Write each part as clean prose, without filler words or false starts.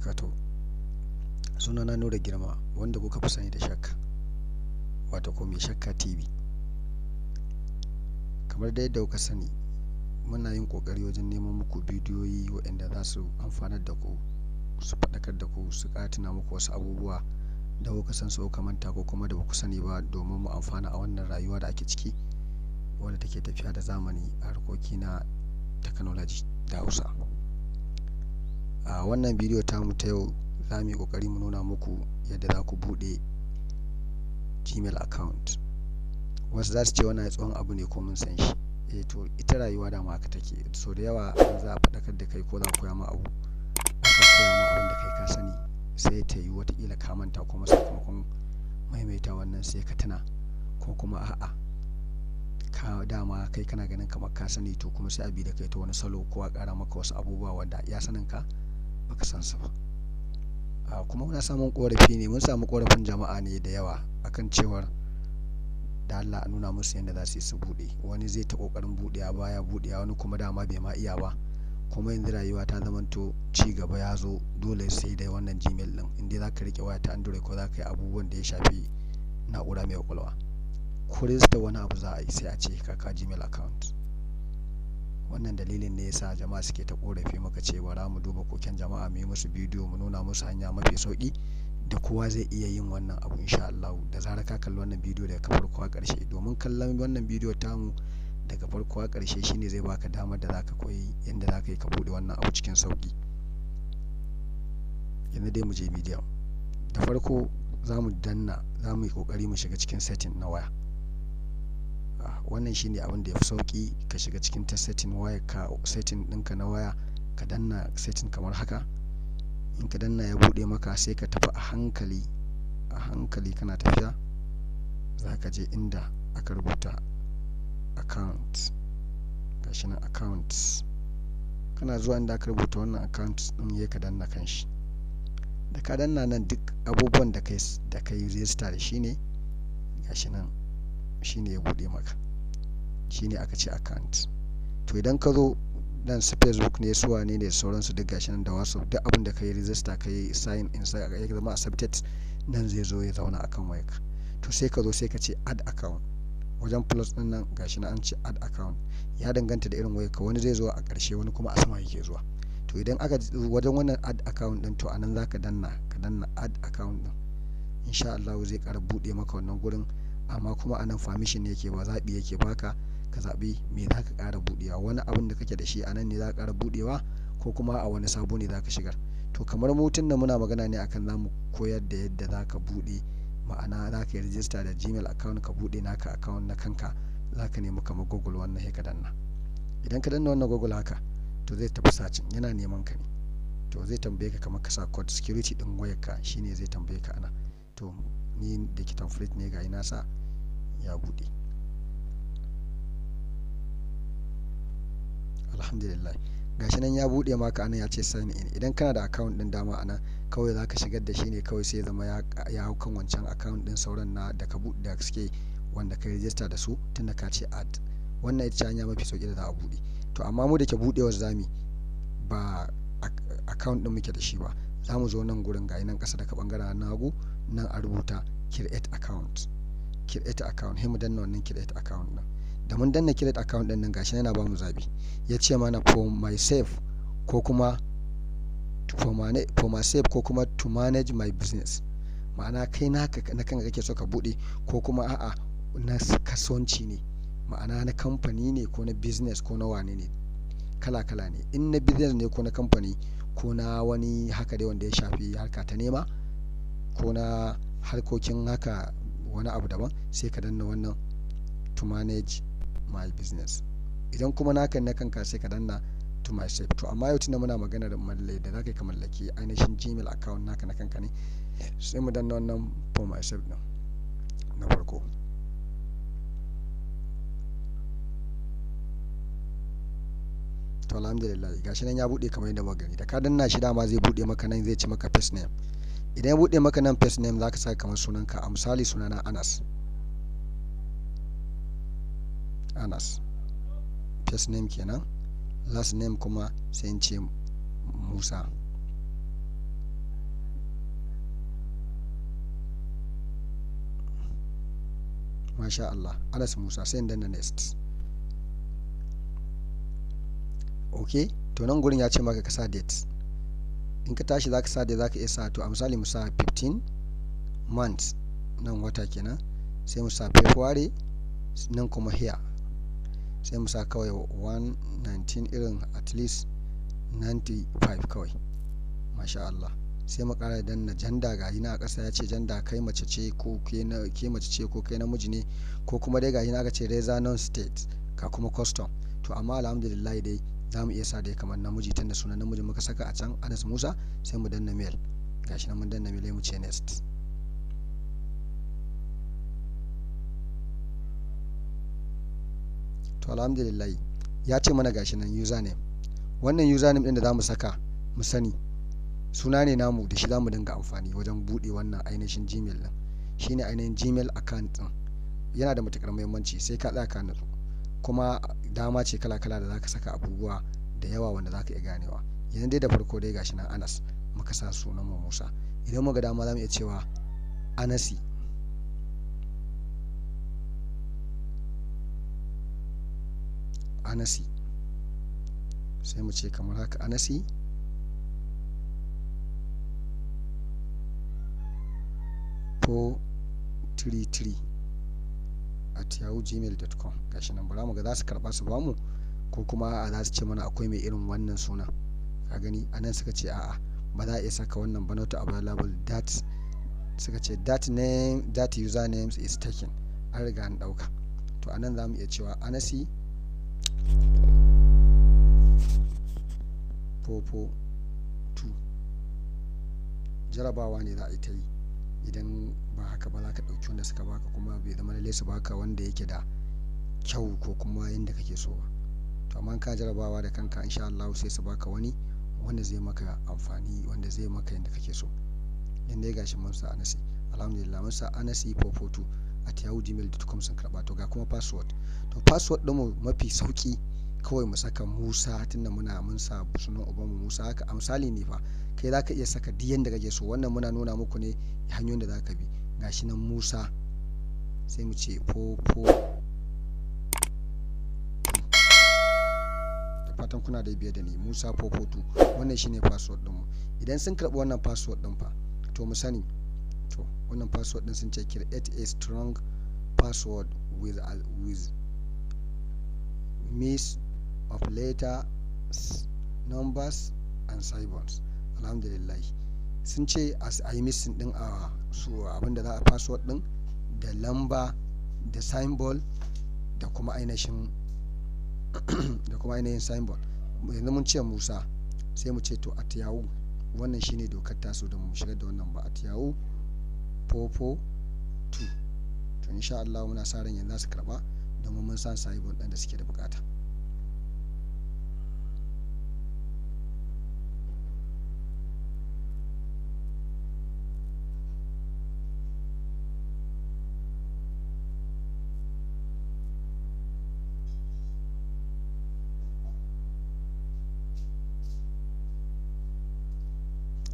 Wabarakatuh. Sunana Nura Girma, wanda kuka fi sani da Shakka, wato ko mai Shakka TV. Kamar dai yadda kuka sani, muna yin ƙoƙari wajen neman muku bidiyoyi waɗanda za su amfanar da ku, su faɗakar da ku, su ƙara tuna muku wasu abubuwa da kuka san su kuka manta ko kuma da ba ku sani ba, domin mu amfana a wannan rayuwa da ake ciki, wadda take tafiya da zamani a harkoki na technology da Hausa. A wannan bidiyo tamu ta yau, za mu yi ƙoƙari mu nuna muku yadda za ku buɗe Gmail account. Wasu za su ce wannan tsohon abu ne ko mun san shi. Eh to, ita rayuwa dama haka take. So da yawa in za a faɗakar da kai ko za a koya ma abu, akan koya ma abin da kai ka sani, sai ta yiwu wataƙila ka manta, kuma sakamakon maimaita wannan sai ka tuna, ko kuma a'a, ka dama kai kana ganin kamar ka sani, to kuma sai a bi da kai ta wani salo ko a ƙara maka wasu abubuwa wanda iya saninka ba ka san su ba. Kuma muna samun ƙorafi ne, mun samu ƙorafin jama'a ne da yawa akan cewar da Allah a nuna musu yadda za su yi su buɗe. Wani zai ta ƙoƙarin buɗewa, baya buɗewa, wani kuma dama bai ma iya ba. Kuma yanzu rayuwa ta zamanto ci gaba ya zo, dole sai dai wannan Gmail ɗin. In dai za ka riƙe waya ta Android ko za ka yi abubuwan da ya shafi na'ura mai ƙwaƙwalwa, ko register wani abu za a yi, sai a ce ka kawo Gmail account. Wannan dalilin ne ya sa jama'a suke ta ƙorafi, muka ce bara mu duba koken jama'a, mu yi musu bidiyo, mu nuna musu hanya mafi sauƙi da kowa zai iya yin wannan abu, in sha Allahu. Da zarar ka kalli wannan bidiyo daga farko har ƙarshe, domin kallon wannan bidiyo tamu daga farko har ƙarshe shine zai baka damar da za ka koyi yadda za ka yi ka buɗe wannan abu cikin sauƙi. Yanzu dai mu je bidiyon. Da farko za mu danna, za mu yi ƙoƙari mu shiga cikin setting na waya. Wannan shine abin da yafi sauƙi, ka shiga cikin ta setting wayarka, setting ɗinka na waya, ka danna setting kamar haka. In ka danna ya buɗe maka, sai ka tafi a hankali, a hankali kana tafiya, za ka je inda aka rubuta account. Gashi nan, accounts. Kana zuwa inda aka rubuta wannan account ɗin, sai ka danna kan shi. Da ka danna nan, duk abubuwan da kai register da shi ne, gashi nan, shine ya buɗe maka. Shine aka ce account. To, idan ka zo nan, su Facebook ne, su wane ne da sauransu, duk gashi nan, da WhatsApp, duk abin da ka yi register, ka yi sign in, sai ya zama accepted, nan zai zo ya zauna akan wayarka. To, sai ka zo sai ka ce add account. Wajen plus ɗin nan, gashi nan an ce add account. Ya danganta da irin wayarka, wani zai zo a ƙarshe, wani kuma a sama yake zuwa. To, idan aka wajen wannan add account ɗin, to a nan za ka danna, ka danna add account ɗin. In sha Allahu zai ƙara buɗe maka wannan gurin, amma kuma a nan permission ne yake ba, zaɓi yake baka, ka zaɓi me za ka ƙara buɗewa. Wani abun da kake da shi a nan ne za ka ƙara buɗewa, ko kuma a wani sabo ne za ka shigar. To, kamar mu tun da muna magana ne akan za mu koyar da yadda za ka buɗe, ma'ana za ka yi register da Gmail account, ka buɗe naka account na kanka, za ka nemi kamar Google wannan, sai ka danna. Idan ka danna wannan Google haka, to zai tafi searching, yana neman ka ne. To, zai tambaye ka kamar ka sa code security ɗin wayarka, shine zai tambaye ka ana. To, ni da ke template ne, ga na sa, ya buɗe. Alhamdulillah. Gashi nan ya buɗe maka anan, ya ce sign in. Idan kana da account ɗin dama anan, kawai za ka shigar da shi ne kawai, sai ya zama ya hau kan wancan account ɗin sauran na da ka buɗe, da suke wanda ka yi register da su, tun da ka ce add. Wannan ita ce hanya mafi sauƙi da za a buɗe. To, amma mu da ke buɗewar zamuyi, ba account ɗin muke da shi ba, za mu zo nan gurin, ga nan ƙasa daga ɓangaren hannun hagu nan a rubuta create account. Create account, sai mu danna wannan create account ɗin. Da mun danna create account ɗin nan, gashi yana ba mu zaɓi. Ya ce mana for myself ko kuma for myself ko kuma to manage my business. Ma'ana kai naka na kanka kake so ka buɗe, ko kuma a'a, na kasuwanci ne. Ma'ana na kamfani ne ko na business ko na wane ne. Kala kala ne. In na business ne ko na kamfani ko na wani haka dai wanda ya shafi harka ta nema ko na harkokin haka wani abu daban, sai ka danna wannan to manage my business. Idan kuma naka na kanka, sai ka danna to myself. To, amma yau tunda muna maganar mallai da za ka yi ka mallaki ainihin Gmail account naka na kanka ne, sai mu danna wannan for myself ɗin na farko. To, alhamdulillah, gashi nan ya buɗe kamar yadda muka gani. Da ka danna shi dama zai buɗe maka nan, zai ce maka first name. Idan ya buɗe maka nan first name, za ka saka kamar sunanka. A misali, sunana Anas. Anas. First name kenan. Last name kuma sai in ce Musa. Masha Allah, Anas Musa. Sai in danna next. Ok, to nan gurin ya ce maka ka sa date. In ka tashi zaka sa date, zaka iya sa, to a misali mu sa 15 months, nan wata kenan, sai mu sa February, nan kuma here sai mu sa kawai 119, irin at least 95 kawai. Masha Allah. Sai mu kara danna gender. Ga na a ƙasa ya ce gender, kai mace ce ko ke mace ce ko kai namiji ne, ko kuma dai ga na aka ce rather non state, ka kuma custom. To amma alhamdulillah dai za mu iya sa dai kamar namiji, tunda sunan namiji muka saka a can, Anas Musa. Sai mu danna male. Gashi nan mun danna male, mu ce next. To alhamdulillah, ya ce mana gashi nan username. Wannan username din da za mu saka, mu sani suna ne namu, da shi za mu dinga amfani wajen buɗe wannan ainihin Gmail din. Shine ainihin Gmail account din. Yana da matukar muhimmanci sai ka tsaya ka natsu, kuma dama ce kala-kala da zaka saka abubuwa da yawa wanda zaka iya ganewa. Yanzu dai da farko dai gashi nan Anas muka sa sunan mu Musa. Idan muka dama za mu iya cewa Anasi Anasi, sai mu ce kamar haka, Anasi 433@yahoo.gmail.com. Gashi nan, bara mu ga za su karba su bamu ko kuma a'a za su ce mana akwai mai irin wannan sunan. Ka gani, anan suka ce a'a, ba za a iya saka wannan ba, not available. That suka ce that name, that usernames is taken, an riga an dauka. To anan za mu iya cewa Anasi 442. Jarabawa ne za a yi ta yi. Idan ba haka ba, za ka ɗauki wanda suka baka, kuma bai zama lallai su baka wanda yake da kyau ko kuma yanda kake so ba. To amma ka jarabawa da kanka, insha Allah sai su baka wani wanda zai maka amfani, wanda zai maka yanda kake so. Yanda ya gashi mun sa Anasi, alhamdulillah mun sa Anasi 442@yahoo.gmail.com, sun karba. To ga kuma password. To password ɗinmu mafi sauki kawai mu saka Musa, tunda mun sa sunan ubanmu Musa. Haka a misali ne fa, kai zaka iya saka duk yanda kake so. Wannan muna nuna muku ne hanyoyin da zaka bi. Gashi nan Musa, sai mu ce 442. Da fatan kuna da biye da ni. Musa 442, wannan shine password ɗinmu. Idan sun karɓi wannan password ɗin fa, to mu sani, to wannan password ɗin sun ce create a strong password with mix of letters, numbers and symbols. Alhamdulillah, sun ce a yi mixing din a su abinda za a password din da lamba da symbol da kuma ainihin symbol. Yanzu mun ce Musa, sai mu ce to at yahoo. Wannan shine dokar tasu da mu shigar da wannan ba, at yahoo 442. To insha Allah muna sa ran yanzu za su karba, domin mun san symbol ɗin da suke da bukata.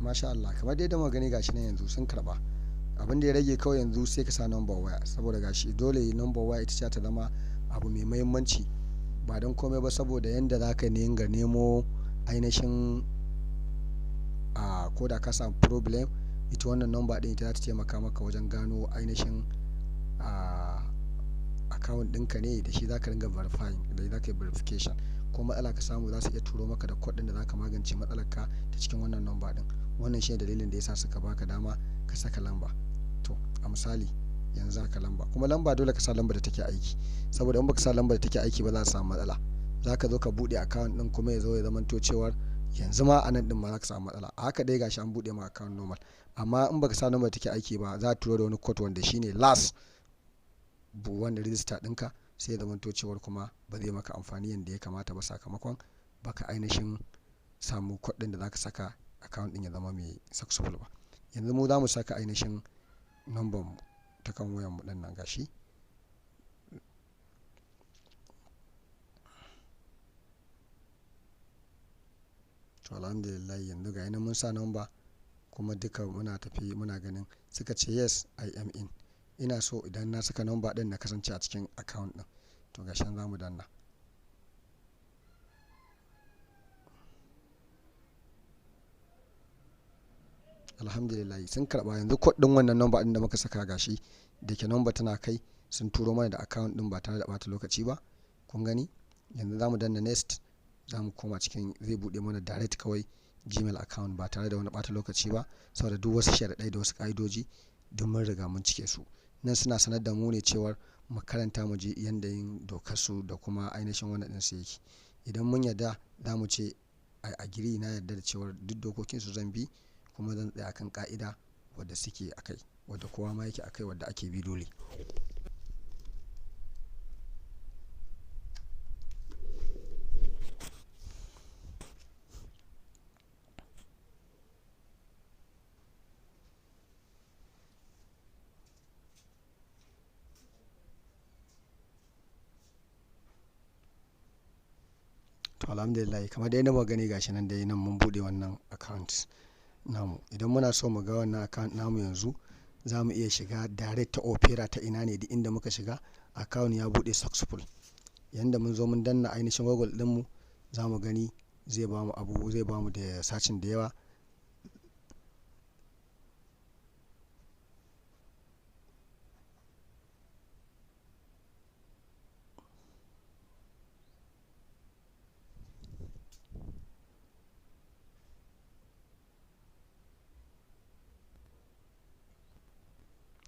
Masha Allah, kamar dai da muka gani, gashi nan yanzu sun karba. Abin da ya rage kawai yanzu sai ka sa number waya, saboda gashi dole number waya ita ce ta zama abu mai muhimmanci, ba don komai ba saboda yanda za ka dinga nemo ainihin a ko da ka samu problem, ita wannan number din ita za ta taimaka maka wajen gano ainihin a account ɗinka ne. Da shi za ka ringa verifying, da za ka yi verification. Ko matsala ka samu, za su iya turo maka da code ɗin da za ka magance matsalar ka ta cikin wannan number ɗin. Wannan shine dalilin da yasa suka baka dama ka saka lamba. To a misali yanzu za ka lamba, kuma lamba dole ka sa lamba da take aiki, saboda in baka sa lamba da take aiki ba, za a samu matsala. Za ka zo ka buɗe account ɗin kuma ya zo ya zamanto cewar yanzu ma a nan ɗin ma za ka samu matsala. A haka dai gashi an buɗe ma account normal, amma in baka sa lamba da take aiki ba, za a turo da wani code wanda shine last wanda register ɗinka, sai ya zamanto cewar kuma ba zai maka amfani yadda ya kamata ba, sakamakon baka ainihin samu code ɗin da za ka saka account ɗin ya zama mai successful ba. Yanzu mu za mu saka ainihin number mu ta kan wayan mu ɗin nan, gashi. To alhamdulillah, yanzu ga nan mun sa number, kuma duka muna tafi muna ganin suka ce yes, I am in. Ina so idan na saka number ɗin na kasance a cikin account ɗin. To gashi nan za mu danna. Alhamdulillah, sun karɓa. Yanzu code ɗin wannan number ɗin da muka saka, gashi da ke number tana kai, sun turo mana da account ɗin ba tare da ɓata lokaci ba. Kun gani, yanzu za mu danna next, za mu koma cikin, zai buɗe mana direct kawai Gmail account ba tare da wani ɓata lokaci ba, saboda duk wasu sharaɗai da wasu ƙa'idoji duk mun riga mun cike su. Nan suna sanar da mu ne cewar mu karanta mu ji yanda yin dokar su da kuma ainihin wannan ɗin su yake. Idan mun yarda, za mu ce I agree, na yarda da cewar duk dokokin su zan bi kuma zan tsaya akan ƙa'ida wadda suke a kai, wadda kowa ma yake a kai, wadda ake bi dole. To alhamdulillah, kamar dai yadda muka gani, gashi nan dai nan mun buɗe wannan account namu. Idan muna so mu ga wannan account namu yanzu, za mu iya shiga direct ta Opera, ta ina ne, duk inda muka shiga account ya buɗe successful. Yanda mun zo mun danna ainihin Google ɗinmu, za mu gani zai bamu abu, zai bamu da searching da yawa.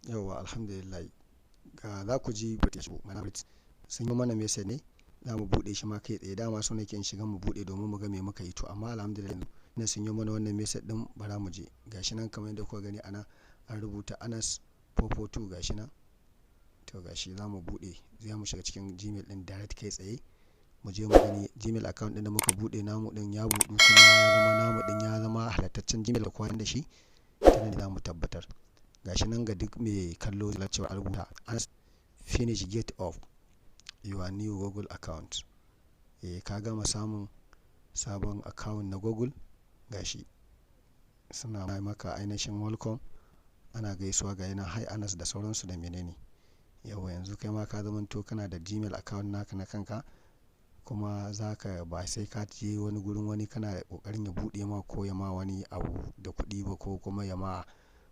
Yauwa, alhamdulillah, ga za ku ji British sun yi mana message ne, za mu buɗe shi ma kai tsaye. Dama so nake in shiga mu buɗe domin mu ga me muka yi. To amma alhamdulillah, na sun yi mana wannan message ɗin, bara mu je. Gashi nan kamar yadda kuka gani, ana an rubuta Anas 442, gashi nan. To gashi za mu buɗe, za mu shiga cikin Gmail ɗin direct kai tsaye, mu je mu gani Gmail account ɗin da muka buɗe namu ɗin ya buɗu kuma ya zama namu ɗin, ya zama halattaccen Gmail da kowa da shi. Ta nan za mu tabbatar. Gashi nan ga duk mai kallo zai cewa an rubuta "Anas finish get of your new Google account". Eh, ka gama samun sabon account na Google. Gashi suna maka ainihin welcome, ana gaisuwa, ga yana "Hi Anas" da sauransu da menene. Yauwa, yanzu kai ma ka zamanto kana da Gmail account naka na kanka, kuma za ka ba sai ka je wani gurin wani kana ƙoƙarin ya buɗe ma ko ya ma wani abu da kuɗi ba, ko kuma ya ma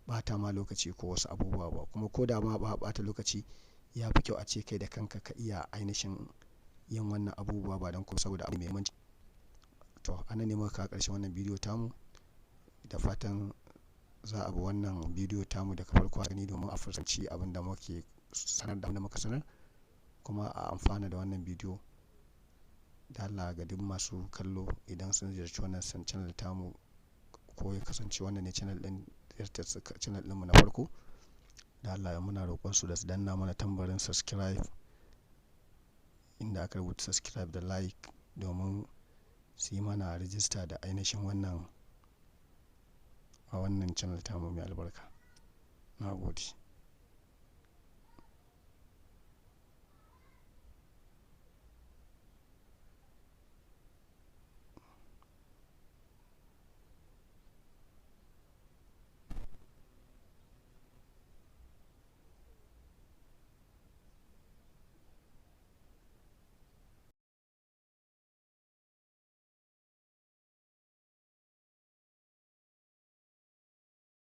ɓata ma lokaci ko wasu abubuwa ba. Kuma ko da ma ba ɓata lokaci, ya fi kyau a ce kai da kanka ka iya ainihin yin wannan abubuwa, ba don kuma saboda abu mai muhimmanci. To anan ne muka kawo ƙarshen wannan bidiyo tamu. Da fatan za a bi wannan bidiyo tamu daga farko gani domin a fuskanci abin da muke sanar da abin da muka sanar, kuma a amfana da wannan bidiyo. Da Allah, ga duk masu kallo, idan sun ziyarci wannan channel tamu, ko ya kasance wannan ne channel ɗin, ziyartar channel ɗinmu na farko, da Allah muna roƙon su da su danna mana tambarin subscribe, inda aka rubuta subscribe, da like, domin su yi mana rijista da ainihin wannan a wannan channel tamu mai albarka. Na gode.